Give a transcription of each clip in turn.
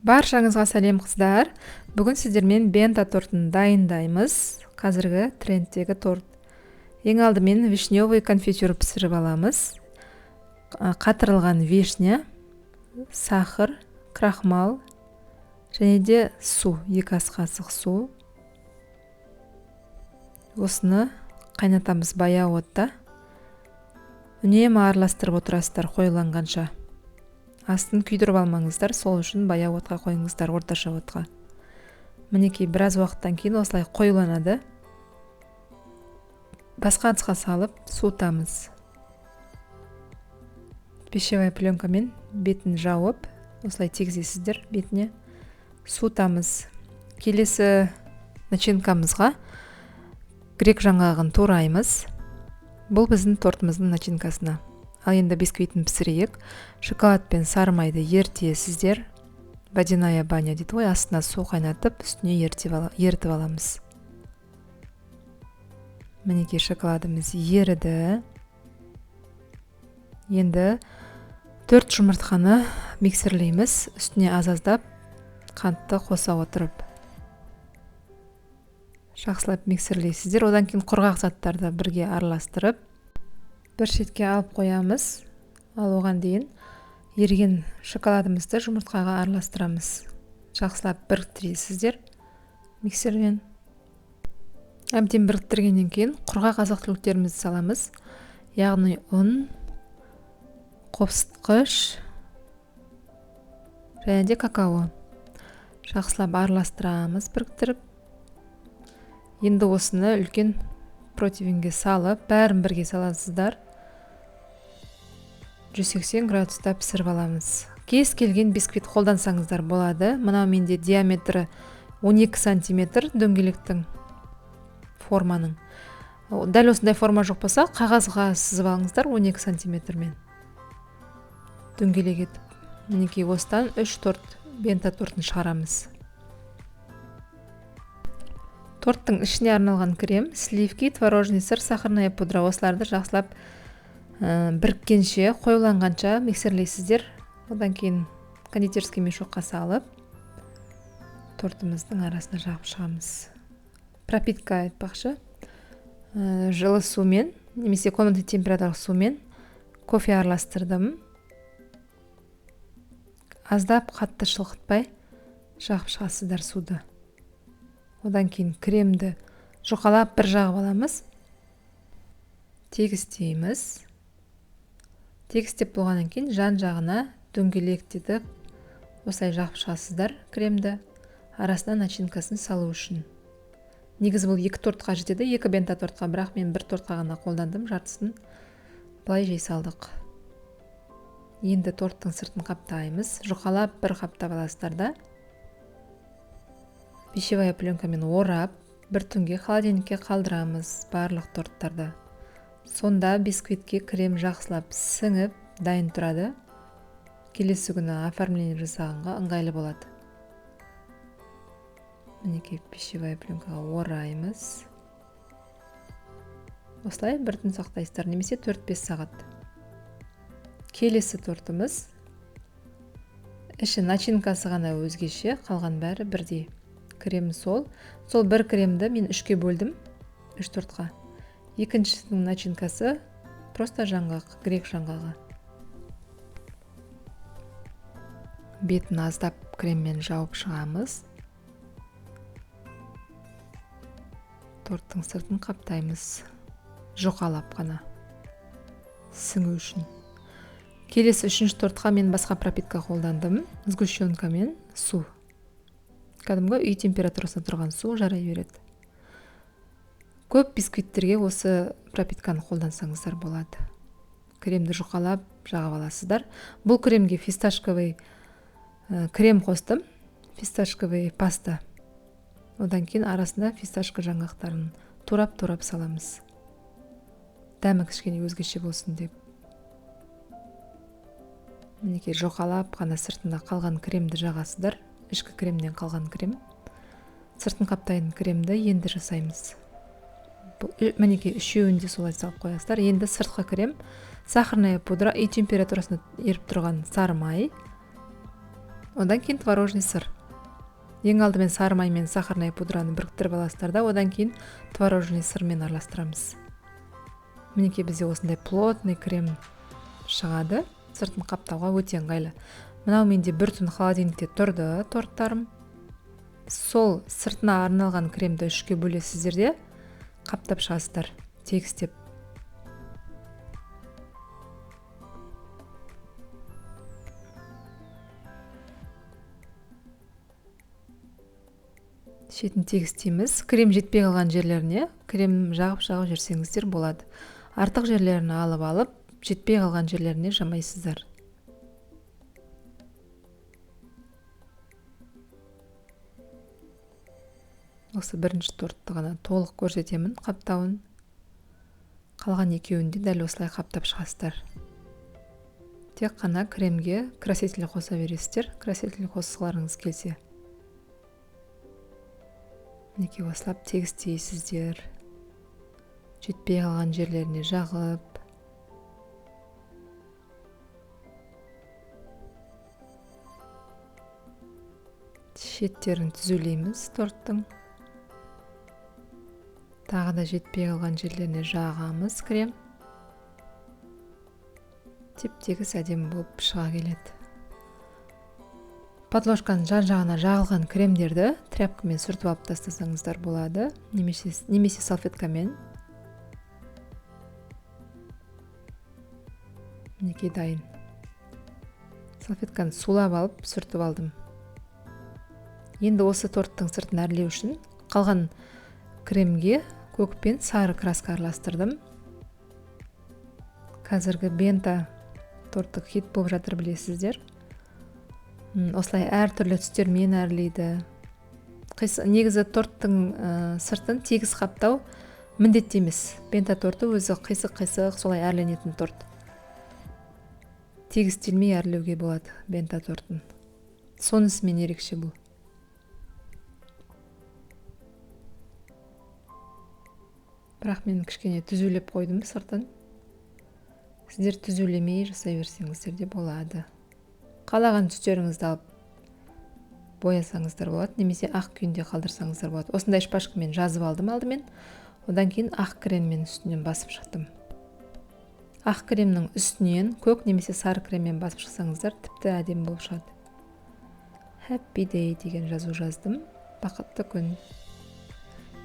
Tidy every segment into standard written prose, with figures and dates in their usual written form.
Баршаңызға сәлем, қыздар. Бүгін сіздермен бента тортын дайындаймыз. Қазіргі трендтегі торт. Ең алдымен вишневый конфитюр пісіріп аламыз. Қатырылған вишня, сахар, крахмал және де су, 2 ас қасық су. Осыны қайнатамыз баяу отта. Үнемі араластырып отырасыздар қоюланғанша. Астын күйдіріп алмаңыздар, сол үшін баяу отқа қойыңыздар, орташа отқа. Мінекей, біраз уақыттан кейін осылай қоюланады. Басқа ыдысқа салып суытамыз. Пищевая пленкамен бетін жауып, осылай тигізесіздер бетіне. Суытамыз. Келесі начинкамызға грек жаңғағын тураймыз. Бұл біздің тортымыздың начинкасына. Ал енді бисквитін пісірейік. Шоколад пен сары майды ертесіздер. Водяная баня дейді ғой, астына су қайнатып, үстіне ерітіп аламыз. Мінекей, шоколадымыз еріді. Енді 4 жұмыртқаны миксерлейміз, үстіне аз-аздап қантты қоса отырып. Жақсылап миксерлейсіздер. Одан кейін құрғақ заттарды бірге араластырып, бір шетке алып қоямыз. Ал оған дейін еріген шоколадымызды жұмыртқаға араластырамыз. Жақсылап біріктіресіздер миксермен. Әбден біріктіргеннен кейін құрғақ азық-түліктерімізді саламыз. Яғни ұн, қопсытқыш және де какао. Жақсылап араластырамыз біріктіріп. Енді осыны үлкен противенге салып, бәрін бірге саласыздар. 180 градуста пісіріп аламыз. Кез келген бисквит қолдансаңыздар болады. Мынау менде диаметрі 12 сантиметр дөңгелектің форманың. Дәл осындай форма жоқ болса, қағазға сызып алыңыздар 12 сантиметрмен. Дөңгелек етіп. Мінекей, осыдан 3 торт, бента тортын шығарамыз. Торттың ішіне арналған крем, сливки, творожный сыр, сахарная пудра. Осыларды жақсылап біріккенше, қоюланғанша миксерлейсіздер. Одан кейін кондитерский мешокқа салып, тортымыздың арасына жағып шығамыз. Пропитка айтпақшы, жылы сумен немесе комнатный температуралық сумен кофе араластырдым. Аздап қатты шылқытпай жағып шығасыздар суды. Одан кейін кремді жұқалап бір жағып аламыз. Тегістейміз. Тегістеп болғаннан кейін жан жағына дөңгелектетіп осылай жағып шығасыздар кремді, арасына начинкасын салу үшін. Негізі бұл 2 тортқа жетеді, 2 бента тортқа, бірақ мен 1 тортқа ғана қолдандым, жартысын былай жей салдық. Енді торттың сыртын қаптаймыз. Жұқалап бір қаптап аласыздар да. Пищевая пленкамен орап, бір түнге холодильникке қалдырамыз барлық торттарды. Сонда бисквитке крем жақсылап сіңіп, дайын тұрады. Келесі күні оформление жасағанға ыңғайлы болады. Мінекей, пищевая пленкаға ораймыз. Осылай бір түн сақтайсыздар, немесе 4-5 сағат. Келесі тортымыз. Іші начинкасы ғана өзгеше, қалған бәрі бірдей. Крем сол. Сол бір кремді мен 3-ке бөлдім, 3 тортқа. Екіншісінің начинкасы просто жаңғақ, грек жаңғағы. Бетін аздап креммен жауып шығамыз. Торттың сыртын қаптаймыз, жұқалап қана, сіңу үшін. Келесі 3-ші тортқа мен басқа пропитка қолдандым, сгущенкамен су. Кәдімгі үй температурасында тұрған су жарай береді. Көп бисквиттерге осы пропитканы қолдансаңыздар болады. Кремді жұқалап жағып аласыздар. Бұл кремге фисташковый крем қостым, фисташковый паста. Одан кейін арасына фисташка жаңғақтарын турап-турап саламыз. Дәмі кішкене өзгеше болсын деп. Мінекей, жұқалап қана сыртына қалған кремді жағасыздар. Ішкі кремнен қалған крем. Сыртын қаптайтын кремді енді жасаймыз. Мінекей, үшеуін де солай салып қоясыздар. Енді сыртқы крем, сахарная пудра, үй температурасында еріп тұрған сары май. Одан кейін творожный сыр. Ең алдымен сары май мен сахарная пудраны біріктіріп аласыздар да, одан кейін творожный сырмен араластырамыз. Мінекей, бізде осындай плотный крем шығады. Сыртын қаптауға өте ыңғайлы. Мынау менде бір түн холодильникте тұрды торттарым. Сол сыртына арналған кремді үшке бөлесіздер де қаптап шығасыздар, тегістеп. Шетін тегістейміз. Крем жетпей қалған жерлеріне крем жағып-жағып жүрсеңіздер болады. Артық жерлерін алып-алып, жетпей қалған жерлеріне жамайсыздар. Осы бірінші тортты ғана толық көрсетемін қаптауын. Қалған екеуін де дәл осылай қаптап шығасыздар. Тек қана кремге краситель қоса бересіздер, краситель қосқыларыңыз келсе. Мінекей, осылап тегістейсіздер. Жетпей қалған жерлеріне жағып. Шеттерін түзулейміз торттың. Тағы да жетпей қалған жерлеріне жағамыз крем. Теп-тегіс әдемі болып шыға келеді. Подложканың жан-жағына жағылған кремдерді тряпкамен сүртіп алып тастасаңыздар болады, немесе салфеткамен. Мінекей, дайын. Салфетканы сулап алып сүртіп алдым. Енді осы торттың сыртын әрлеу үшін қалған кремге көк пен сары краска араластырдым. Қазіргі бента торты хит болып жатыр, білесіздер. Осылай әртүрлі түстермен әрлейді. Негізі торттың сыртын тегіс қаптау міндетті емес. Бента торты өзі қисық-қисық солай әрленетін торт. Тегістелмей әрлеуге болады бента тортын. Сонысымен ерекше бұл. Бірақ мен кішкене түзулеп қойдым сыртын. Сіздер түзулемей жасай берсеңіздер де болады. Қалаған түстеріңізді алып боясаңыздар болады, немесе ақ күйінде қалдырсаңыздар болады. Осындай шпажкамен жазып алдым алдымен. Одан кейін ақ креммен үстінен басып шықтым. Ақ кремнің үстінен көк немесе сары креммен басып шықсаңыздар тіпті әдемі болып шығады. Happy Day деген жазу жаздым. Бақытты күн.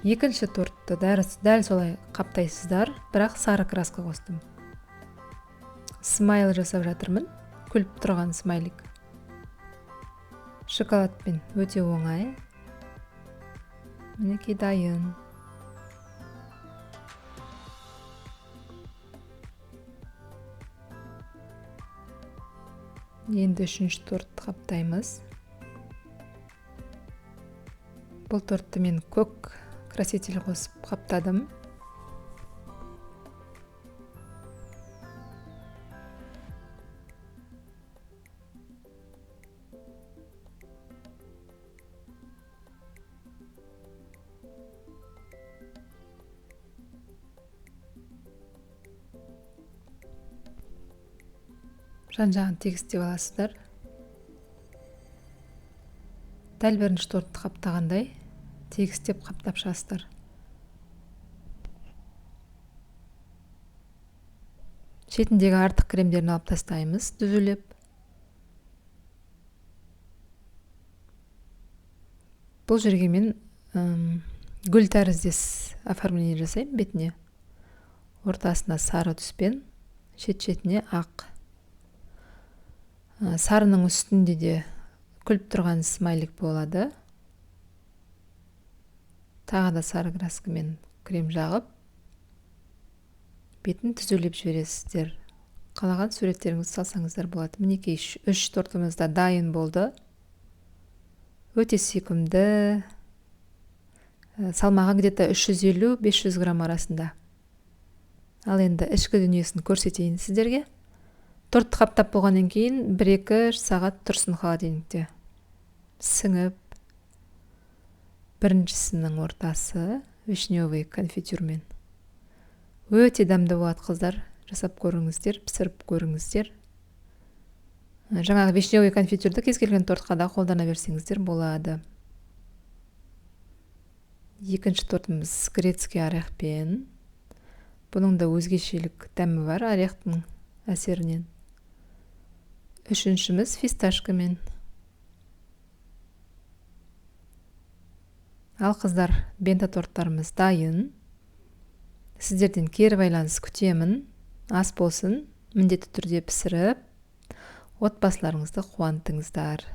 Екінші тортты дәл солай қаптайсыздар, бірақ сары краска қостым. Смайл жасап жатырмын. Күліп тұрған смайлик. Шоколадпен өте оңай. Мінекей, дайын. Енді үшінші тортты қаптаймыз. Бұл тортты мен көк краситель қосып қаптадым. Жан-жағын тегістеп аласыздар. Дәл бірінші тортты қаптағандай тегістеп қаптап шығасыздар. Шетіндегі артық кремдерін алып тастаймыз түзулеп. Бұл жерге мен гүл тәріздес оформление жасаймын бетіне. Ортасына сары түспен, шет-шетіне ақ. Сарының үстінде де күліп тұрған смайлик болады. Тағы да сары краскамен крем жағып, бетін түзулеп жібересіздер. Қалаған суреттеріңізді салсаңыздар болады. Мінекей, үш тортымыз да дайын болды. Өте сүйкімді. Салмағы где-то үш жүз елу, бес жүз грамм арасында. Ал енді ішкі дүниесін көрсетейін сіздерге. Тортты қаптап болғаннан кейін бір-екі сағат тұрсын холодильникте. Сіңіп, біріншісінің ортасы вишневый конфитюрмен. Өте дәмді болады, қыздар. Жасап көріңіздер, пісіріп көріңіздер. Жаңағы вишневый конфитюрді кез келген тортқа да қолдана берсеңіздер болады. Екінші тортымыз грецкий орехпен. Бұның да өзгешелік дәмі бар орехтың әсерінен. Үшіншіміз фисташкамен. Ал қыздар, бенто торттарымыз дайын. Сіздерден кері байланыс күтемін. Ас болсын, міндетті түрде пісіріп, отбасыларыңызды қуантыңыздар.